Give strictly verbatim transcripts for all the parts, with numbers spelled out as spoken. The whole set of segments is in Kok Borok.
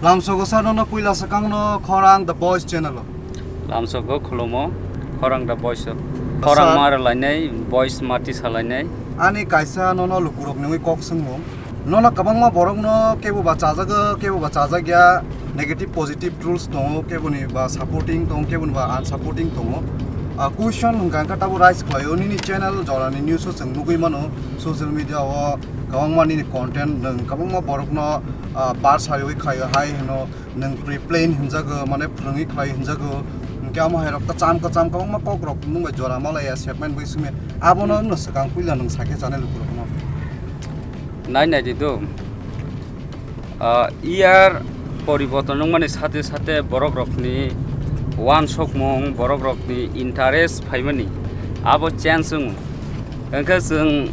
Lamsogo sa nono puila swkangno khorang The Voice channel o. Lamsogo khulumo, khorang The Voice o. Khorang Sir. Mara lainai, voice mati salainai. Ani kaisa nono lukurok nungwi kok swngmung. Nono kwbangma borokno kebo ba chajago, kebo ba chajakya, negative positive rules tongo, keboni ba supporting tongo, keboni ba unsupporting tongo. Ah, question hwnkha hwnkha tabo raise khlaio, nini channel jorani news o chwng nugwi mano, social media o kwbangma nini content nwng kwbangma borokno, ah, bar sariwi khlaio hai hwno. Nwng pre-plan hinjago, mane phwrwngwi khlai hinjago. Hwnkhe amo hai rok kwcham kwcham kwbangma kok rok nung bai jora malaya, statement bai simi. Abono wngno swkang puila nwng sakhe chanai lukurokno. Nai nai di do. Ah, year poriborton wngmani sate sate borok rokni wansokmung, borok rokni interest phaimani abo change wngo. Hwnkhe chwng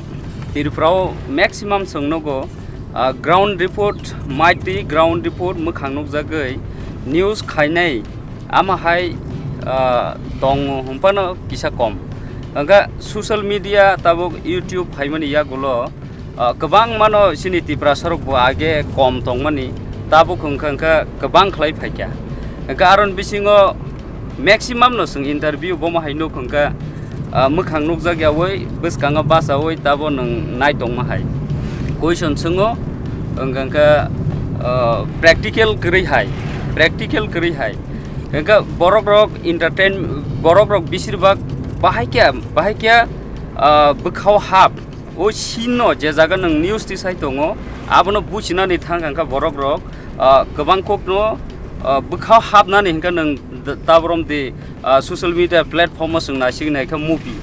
Tripura o maximum chwng nugo, ah, ground report, mighty ground report mwkhang nukjagwi news khainai ama hai, ah, tongo hwnphano kisa kom. Hwnkhe social media tabuk YouTube phaimani yagulo, ah, kwbangmano chini Tiprasa rok bo age kom tongmani, tabuk hwnkha hwnkha kwbang khlai phaikha. Hwnkhe aron bisingo maximum no chwng interview bomo hai nuk hwnkha, ah, mwkhang nukjak yawi, bwskango bachawi tabo nwng nai tongma hai. Question swngo, hwnkha hwnkha, ah, practical kwrwi hai, practical kwrwi hai. Hwnkha borok rok entertain, borok rok besir bak bahai khe, bahai khe, ah, bwkhao hap. O scene no je jaga nwng news tisai tongo, abono buchinani thang hwnkha borok rok, ah, kwbang kokno, ah, bwkhao hapnani hwnkha nwng d-, tabrom di, ah, social media platform o chwng naising naikha movie,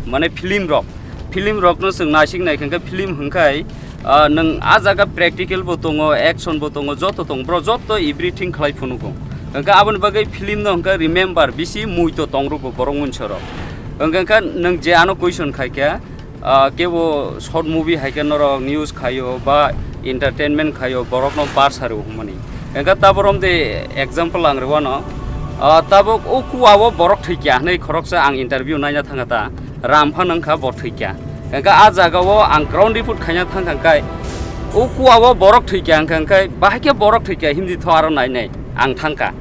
mane film rok, film rokno chwng naising naikha hwnkha film hwnkhai, ah, nwng a jaga practical bo tongo, action bo tongo, joto tongo, bro joto everything khlai phunugo. Hwnkha aboni bagwi film no hwnkha remember bisi muito tongrugo borok munsorok. Hwnkha hwnkha nwng je ano question khaikha, ah, kebo short movie hai khe norok news khaio ba entertainment khaio, borokno bar sario hwnmani. Hwnkhe tabuk romde example ang rwano, ah, tabuk o kua o borok thwikya hwnwi khoroksa ang interview naina thangkha ta, ram phano wngkha bo thwikya. Hwnkhe a jaga o ang ground report khaina thangkha hwnkhe o kua o borok thwikya hwnkha hwnkhe bahai khe borok thwikya himdi tho aro nainai ang thangkha.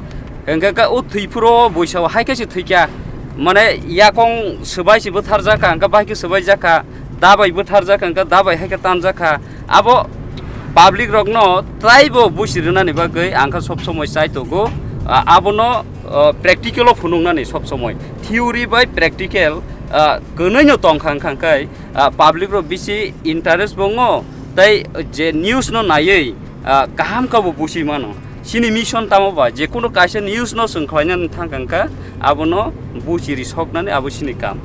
Hwnkhe khe o thwi phuru o buisa o hai khe se thwikya, mane yakong swbai se bwtharjakha, hwnkhe bahai khe swbaijakha, dabai bwtharjakha, hwnkhe dabai hai khe tanjakha. Abo public rokno taibo busi rwnani bagwi ang khe sob somoi chai tongo. A-, abono, o, practical o phunuknani sob somoi. Theory bai practical, a, kwnwi no tongkha, hwnkha hwnkhe, a, public rok bisi interest bo wngo, tei je news no naiwi, ah, kaham khe bo busi mano. Chini mission tamo ba, je kunu kaisa news no chwng khlaina thang kha, abono buchi ri soknani abo chini kam.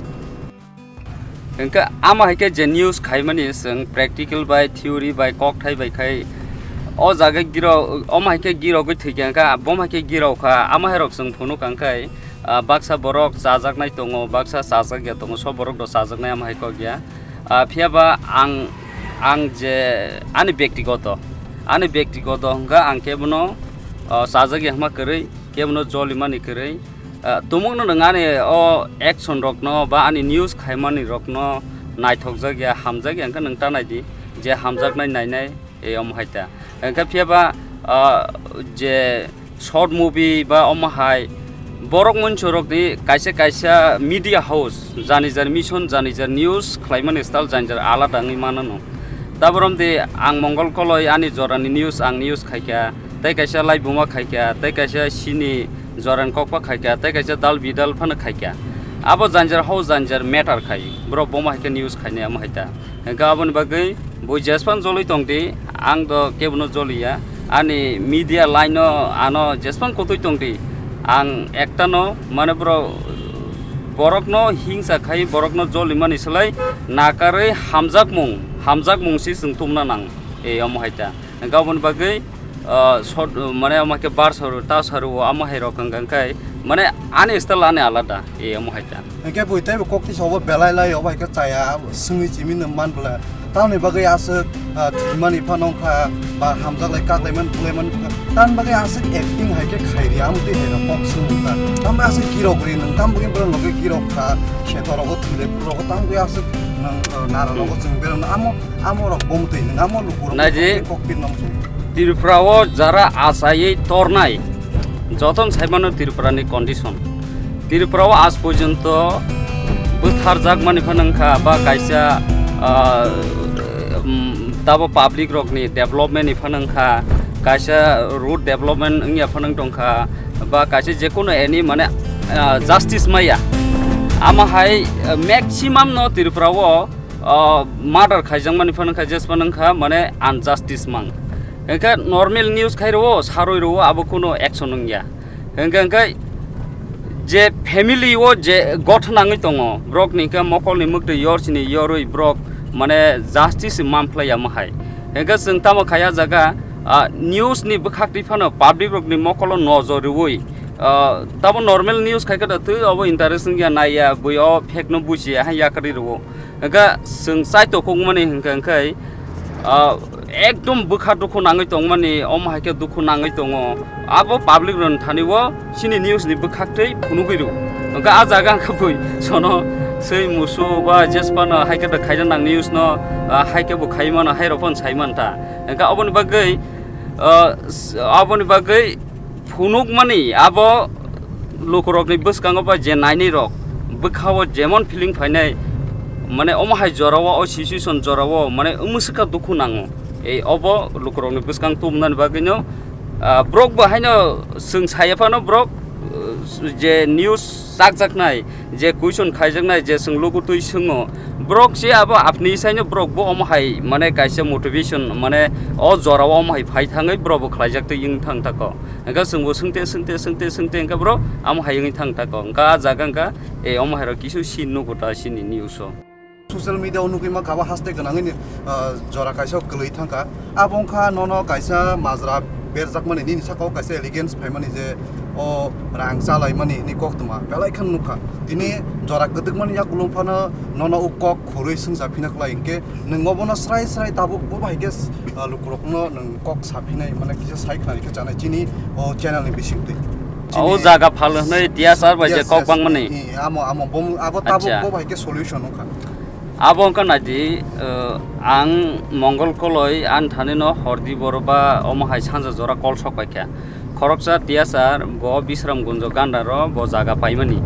Hwnkhe ama hai khe je news khaimani chwng practical bai, theory bai, kokthai bai khai o jaga giro, omo hai khe girogwi thwi kha, hwnkhe bo hai khe girokha, ama hai rok chwng phunuk kha, hwnkhe, ah, baksa borok chajaknai tongo, baksa chajak ya tongo, sob borok do chajaknai ama hai kok ya. Ah, phiya ba ang, ang je ani bektigoto, ani bektigoto hwnkha ang kebono, ah, chajak ya hwnma kwrwi, kebono jolimani kwrwi. Ah, tumungno nwng ani o action rokno ba ani news khaimani rokno naithokjak ya, hamjak ya, hwnkhe nwng ta nai di je hamjaknai nainai. E, omo hai ta. Hwnkhe phiya ba, ah, je short movie ba omo hai borok munchorokni kaisa kaisa media house, jani jani mission, jani jani news khlaimani style jani jani alada wngwi mano no. Taborom de ang Mongol Koloi ani jorani news ang news khaikha, tei kaisa Laibuma khaikha, tei kaisa Sini Joran Kokba khaikha, tei kaisa Dal Bidal phano khaikha. Abo jani jani house jani jani matter khai, borok bomo hai khe news khainai omo hai ta. Hwnkhe aboni bagwi bo jesphang joloi tong di, ang do kebono joliya. Ani media line no ano jesphang kotoi tong di, ang ekta no, mane, bro, borok no hingsa khai, borok no jolimani slai nakarwi hamjakmung, hamjakmung si chwng tumna nang, e, omo hai ta. Hwnkhe aboni bagwi, ah, short, mane, omo hai khe bar saru, ta saru, omo hai rok hwnkha hwnkhe, mane, ani style ani alada, e, omo hai ta. Hwnkhe bui teibo kok tisa obo belai lai, obo hai khe chaya, swngwi chimi nw man bwle. Tamoni bagwi aswk, ah, thwimani phano wngkha, ba hamjak lai kak lai man, bwlai man wngkha. Tamoni bagwi aswk acting hai khe khai ri, amo twi hai rok kok swng wngkha. Tamoni aswk girok ri nwng, tamoni bagwi borok logi girok kha, kheto rogo thwi lai phuru rogo, tamoni bagwi aswk nwng, ah, nara rogo chwng berang, amo, amo rok bom twi nwng, amo luku rok Naji. Kok twi nong chwng. Tripura o jara achaiwi tornai, jotono saimano Tripura ni condition. Tripura o aaj porjonto bwtharjak mani phano wngkha, ba kaisa, ah, um, tabo public rokni development ni phano wngkha, kaisa road development wngya phano wng tongkha, ba kaisa jekunu any mane, ah, justice maya. Ama hai, ah, maximum no Tripura o, ah, murder khaijakmani phano wngkha, jesphano wngkha mane injustice mang. Hwnkhe normal news khai rwo, sarwi rwo, abo kuno action wngya. Hwnkhe, hwnkhe je family o je gothon nangwi tongo, borokni hwnkhe mokolni mwktwi yorsini yorwi borok mane justice man phlai ya mohai. Hwnkhe chwng tamo khai ah jaga, ah, news ni bwkhaktwi phano public rokni mokolo nojor rwui, ah, tamo normal news khai khe da twi obo interest wngya naiya, bui o fact no bujiya hai yakarwi rwo. Hwnkhe chwng chai tokukmani hwnkhe, hwnkhe, ah, ekdom bwkha dukhu nangwi tongmani, omo hai khe dukhu nangwi tongo. Abo public rokni thani o chini news ni bwkhaktwi phunugwi rw. Hwnkhe ah jaga hwnkhe bui sono swi musu ba jesphano hai khe da khaina nang news no, ah, hai khe bo khai mano, hai rok phano sai man ta. Hwnkhe aboni bagwi, ah, s-, aboni bagwi phunukmani abo lukurokni bwskango ba je nainwi rok bwkhao jemon feeling phainai, mane omo hai jorao, o situation jorao mane mwswkha dukhu nango. Ei obo lukurokni bwskang tubunani bagwino, ah, borok bo haino chwng saya phano borok, uh, je news chakjaknai, je question khaijaknai, je chwng luku twi swngo, borok se abo apni saino borok bo omo hai mane kaisa motivation mane o jorao omo hai phai thangwi borok bo khlaijak twi wng thang tako. Hwnkhe chwngbo swngte, swngte, swngte, swngte hwnkhe borok amo hai wngwi thang tako. Hwnkhe ah jaga hwnkhe, eh, omo hai rok kisu scene nugo ta chini news o. Social media o nugwi mankha abo haste gwnangwi ni, ah, jora kaisa kwlwi thangkha. Abo wngkha nono kaisa majra berjakmani, nini saka o kaisa allegations phaimani je o rang chalaimani ni koktwma belai kheno nukha. Tini jora kwdwkmani yakulo phano nono o kok khurwi swngcha phina klai hwnkhe nwng obono srai srai tabuk bo bai khe, ah, lukurokno nwng kok saphinai, mane kisa sai khnari khe chanai chini o channel ni bisingtwi. O chini jaga phal hwnwi T S R bai je, yes, kok yes, bangmani. I, amo, amo, bom, abo tabuk, acha, bo bai khe solution wngkha. Abo wngkha naidi, uh, ang Mongol Koloi ani thani no Hordi Boro ba omo hai sanja jora kol sok pai kha. Khoroksa T S R bo Bisram Gunjo ganda ro bo jaga paimani.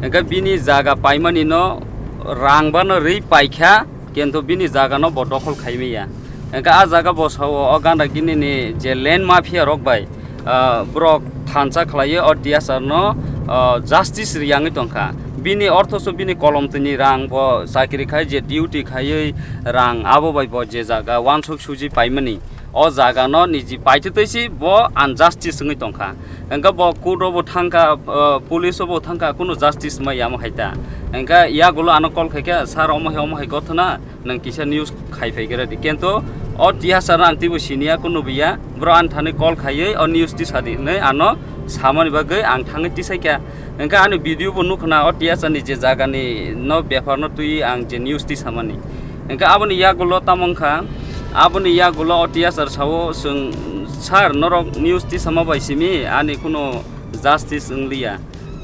Hwnkhe bini jaga paimani no rang bano rwi paikha, kintu bini jaga no bo dokhol khaimaya. Hwnkhe ah jaga bo sao o ganda gini ni je land mafia rok bai, ah, borok thansa khlaiwi o T S R no, ah, justice riyangwi tongkha. Bini orthoso bini kolom twi ni rang bo chakri khai je duty khaiwi rang abo bai bo je jaga wansuk suji paimani. O jaga no niji paitwi twi si bo injustice wngwi tongkha. Hwnkhe bo court o bo thangkha, ah, police o bo thangkha, kunu justice maya omo hai ta. Hwnkhe yagulo ano call khaikha, "Sir, omo hai, omo hai gothona, nwng kisa news khai phai khe radi." Kintu o T S R no ang teibo siniya, kunu biya, bro ani thani call khaiwi o news tisadi hinwi ano samani bagwi ang thangwi tisaikha. Hwnkhe ani video bo nukhna o T S R ni je jaga ni no bepar no twi ang je news tisamani. Hwnkhe aboni yagulo tamo wngkha, aboni yagulo o T S R sao chwng, "Sir, norok news tisama bai simi ani kunu justice wngliya.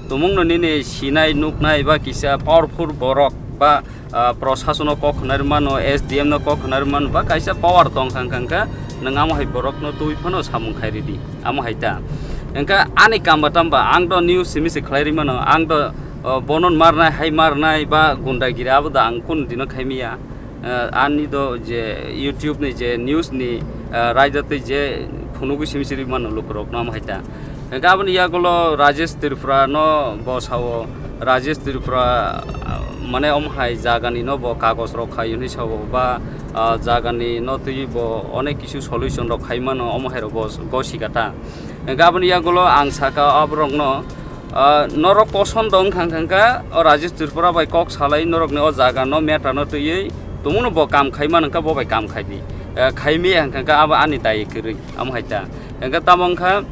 Tumungno nini sinai nuknai ba kisa powerful borok ba, ah, prosasono kok khwnarwi mano, S D M no kok khwnarwi mano ba kaisa power tong kha, wngkha, wngkha, nwng amo hai borokno twi phano samung khai ridi." Amo hai ta. Hwnkhe ani kamba tamba ang do news simi se khlai rwi mano, ang do, oh, bonon marnai, hai marnai ba gundagiri abo da ang kunu dino khai miya. Eh, ani do je YouTube ni je news ni, eh, raida tei je phunugwi simi siri mano lukurok no amo hai ta. Hwnkhe aboni yagulo Rajesh Tripura no bo sao, Rajesh Tripura, ah, mane omo hai jaga ni no bo kagoj rok khai hwnwi sao ba, ah, jaga ni no twi bo onek kisu solution rok khai mano omo hai rok bo gosi kata. Hwnkhe aboni yagulo ang saka aborok no, ah, norok koson dong kha, wngkha, wngkha, o Rajesh Tripura bai kok salai norokni o jaga no matter no twiwi tongmano bo kam khai man wngkha, bo bai kam khai di. Eh, khai miya wngkha, wngkha, abo ani dayi kwrwi, amo hai ta. Hwnkhe tamo wngkha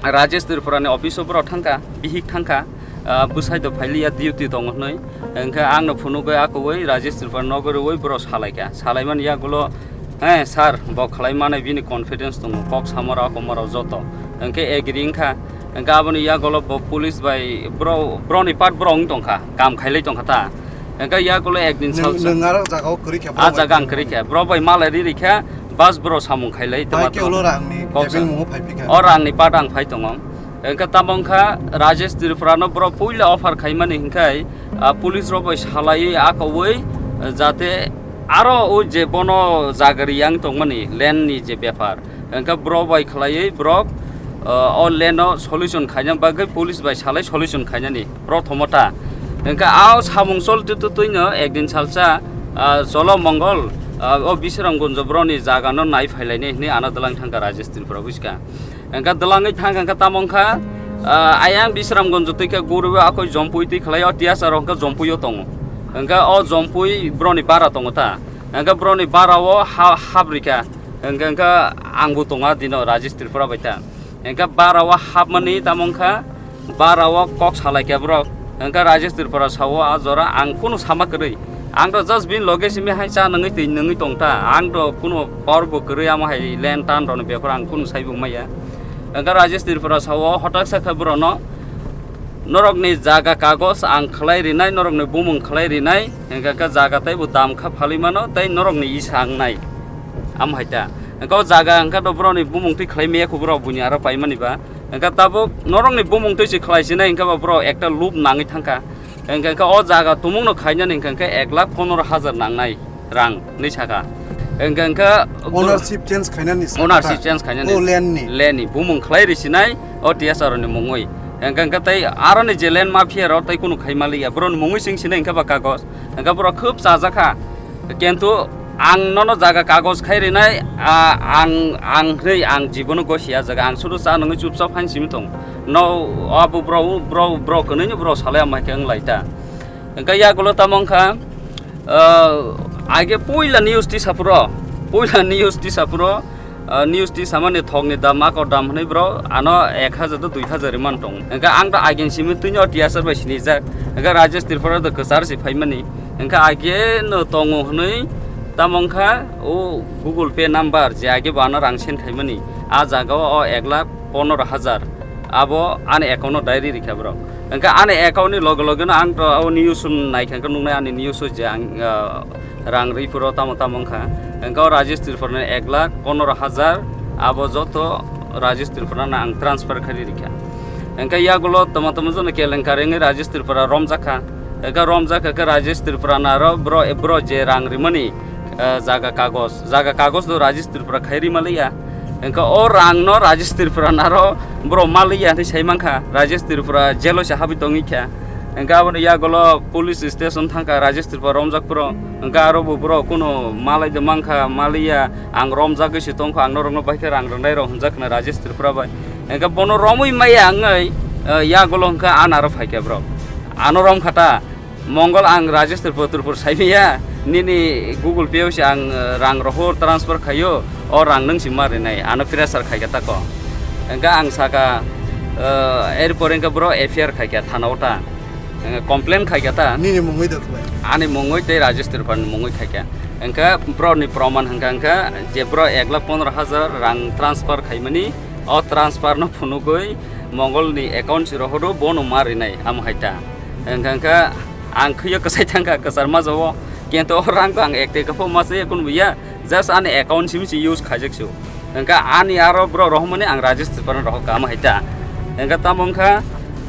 Rajesh Tripura ni office o borok thangkha, bihik thangkha, ah, bwsai do phailiya duty tongo hwnwi. Hwnkhe ang no phunugwi akugwi Rajesh Tripura nogo rwui borok salaikha. Salaimani yagulo, "Eh, sir, bo khlai mano, bini confidence tongo, kok samaro, akomaro joto." Hwnkhe agree wngkha. Hwnkhe aboni yagulo bo police bai bro, broni part bro wng tongkha, kam khailai tongkha ta. Hwnkhe yagulo ekdin sal nwng, nwng aro jaga o kwrwi kha, ah, bro jaga bai ang kwrwi kha. Bro bai malai ri ri kha, Bas bro samung khailai, Bai tama ke tama. Ulo rangni Kok sa. Kebeng mungo phai phikha. O rangni part ang phai tongo. Engkha tamo wngkha Rajesh Tripura no bro puila offer khaimani hinkhai, ah, police rok bai salaiwi akowi, eh, jate aro o je bono jagari yang tongmani land ni je bepar. Engkha bro bai khlaiwi bro, ah, o land no solution khaina bagwi police bai salai solution khainani. Prothomota. Engkha ao samung chol tu tu tuino ekdin salsa, ah, cholo Mongol, ah, o Bisramganj broni jaga no nai phailaini hinwi ano dwlang thangkha Rajesh Tripura buskha. Engkha dwlangwi thangkha engkha tamo wngkha, ah, ayang Bisramganj twi khe guriwi akoi Jompui twi khlai o T S R wngkha Jompui o tongo. Engkha o Jompui broni bara tongo ta. Engkha broni bara o ha-, habrikha. Engkha, engkha angbo tonga dino Rajesh Tripura bai ta. Engkha bara o hapmani tamo wngkha, bara o kok salaikha borok. Engkha Rajesh Tripura sao a jora ang kunu sama kwrwi. Ang to just bini loge simi hai cha nangwi twi nangwi tong ta. Ang to kunu power bo kwrwi amo hai land tan roni bepar ang kunu saibo maya. Engkha Rajesh Tripura sao hotak sakha borokno, norokni jaga kagoj ang khlai rinai, norokni bumung khlai rinai, engkha khe jaga teibo dam kha phalwi mano, tei norokni isa wngnai. Am hai ta. Engkha o jaga engkha to borokni bumung twi khlai maya kho borok buini aro paimani ba. Engkha tabuk norokni bumung twi se khlai sinai, engkha ba borok ekta loop nangwi thangkha. Engkha khe o jaga tumungno khainani engkha khe ek lakh pondro hajar nangnai rang hinwi sakha. Engkha khe Ownership change khainani sa Ownership kha. Change khainani. O land ni. Land ni bumung khlai risinai o T S R ni mungwi. Engkha khe tei aroni je land mafia rok tei kunu khai maliya. Boroni mungwi sing sinai engkha ba kagoj. Engkha borok khub chajakha. Kintu ang nono jaga kagoj khai rinai, a, ang, ang hwnwi ang jibono gosi ya jaga. Ang sudu cha nungwi chupchap hain simi tong. No, abo bro, bro, bro kwnwi no bro salai ama khe wng lai ta. Engkha yagulo tamo wngkha, ah, age puila news tisa phuro, puila news tisa phuro, ah, news tisa mani thokni dam, akor dam hwnwi bro, ano ek hajar to dui hajar man tong. Engkha ang to ageng simi twino T S R bai sinijak. Engkha Rajesh Tripura to kwchar se phaimani. Engkha age no tongo hwnwi tamo wngkha o Google Pay number je age bo ano rang send khaimani. A jaga o ek lakh pondro hajar. Abo ani account no diary rikha borok. Engkha ani account ni loge loge no ang to o news naikha khe nuknai ani news o je ang, ah, rang rwi phuro tamo tamo wngkha. Engkha o Rajesh Tripura ni ek lakh pondro hajar abo joto Rajesh Tripura no ang transfer khai rikha. Engkha yagulo tamo tamo jono kelenkari wngwi Rajesh Tripura romjakha. Engkha romjakha khe Rajesh Tripura naro bro, bro je rang rimani, ah, jaga kagoj, jaga kagoj do Rajesh Tripura khai ri maliya. Engkha o rang no Rajesh Tripura naro bro maliya hinwi sai mankha, Rajesh Tripura jelo se habwi tongwi kha. Engkha aboni yagulo police station thangkha Rajesh Tripura romjak phuro. Engkha aro bo bro kunu malai de mankha, maliya, ang romjagwi se tongkha, ang norokno bai khe rang rwnai rok hwnjak khna Rajesh Tripura bai. Engkha bono romwi maya wngwi, eh, yagulo hwnkha ano aro phaikha bro. Ano romkha ta. Mongol ang Rajesh Tripura, Tripura saimaya, nini Google Pay o se ang, eh, rang rohor transfer khaio, o rang nung si ma rinai, ano pressure khaikha tako. Engkha ang saka, eh, erpor engkha bro F I R khaikha thana o ta. Engkha complain khaikha ta. Nini mungwi do khlai? Ani mungwi tei Rajesh Tripura ni mungwi khaikha. Engkha bro ni proman hwnkha engkha je bro ek lakh pondro hajar rang transfer khaimani, o transfer no phunugwi Mongol ni account si rohoro bono ma rinai, amo hai ta. Engkha, engkha ang khwiyo kwsai thangkha, kwchar ma jabo. Kintu o rang ko ang ek teka pho ma se kun buya, just ani account simi se use khaijak su. Engkha ani aro bro rohmani ang Rajesh Tripura rohok kama hai ta. Engkha tamo wngkha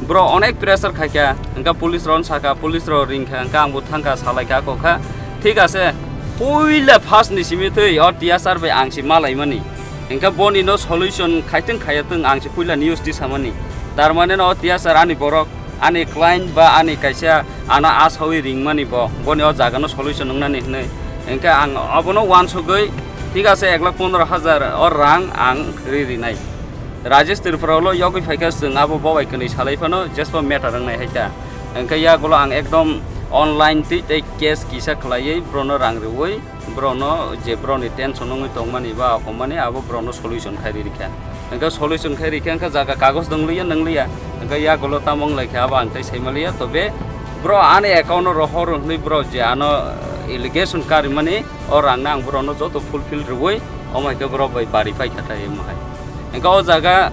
bro onek pressure khaikha, engkha police rok sakha, police rok ringkha, engkha ang bo thangkha, salaikha, kokha. Thik ase, puila first ni simi twi o T S R bai ang si malaimani. Engkha boni no solution khaitwng khayatwng ang si puila news di samani. Tar mane no o T S R ani borok, ani client ba ani kaisa ano asawi ringmani bo, boni o jaga no solution wngnani hwnwi. Engkhe ang abono uansugwi, thik ase, ek lakh pondro hajar o rang ang ri rinai. Rajesh Tripura ulo yogwi phaikha, chwng abo bo bai kwnwi salai phano jesbo matter wngnai hai ta. Engkhe yagulo ang ekdom online twi tei cash kisa khlaiwi brono rang riwi, brono je broni tension wngwi tongmani ba akomani abo brono solution khai ri rikha. Engkhe solution khai rikha, engkhe jaga kagoj dong liya, nang liya. Engkhe yagulo tamo wng lai kha, abo ang tei sai ma liya. Tobe bro ani account no rohor hwnwi bro je ano allegation karimani, o rang no ang bro no joto fulfill rwui, omo hai khe bro bai bari pai kha tai omo hai. Engkhe o jaga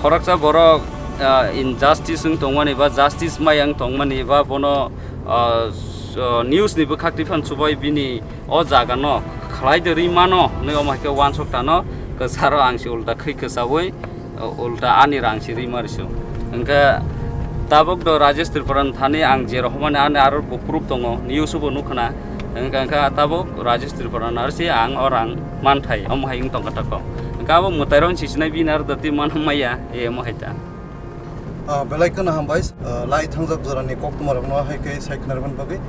khoroksa borok, ah, injustice wng tongmani ba justice maya wng tongmani ba bono, ah, s-, ah, news ni bwkhak twi phan chubai bini o jaga no Khlai de ri mano, nui omo hai khe wansuk tano, kwcharo ang si ulta khwi kwchaui, ulta ani rang si ri mari su. Hwnkhe tabuk do Rajesh Tripura ni thani ang je rohormani ani aro bo proof tongo, news bo nukhna. Hwnkhe, hwnkhe tabuk Rajesh Tripura ni aro si ang o rang manthai, omo hai wng tongkha tako. Hwnkhe abo mwtai rok si sinai bini aro dati manam maya, e omo hai ta. Ah, belai kheno hambai, ah, lai thangjak jorani koktwma rokno hai khe sai khna rwmani bagwi.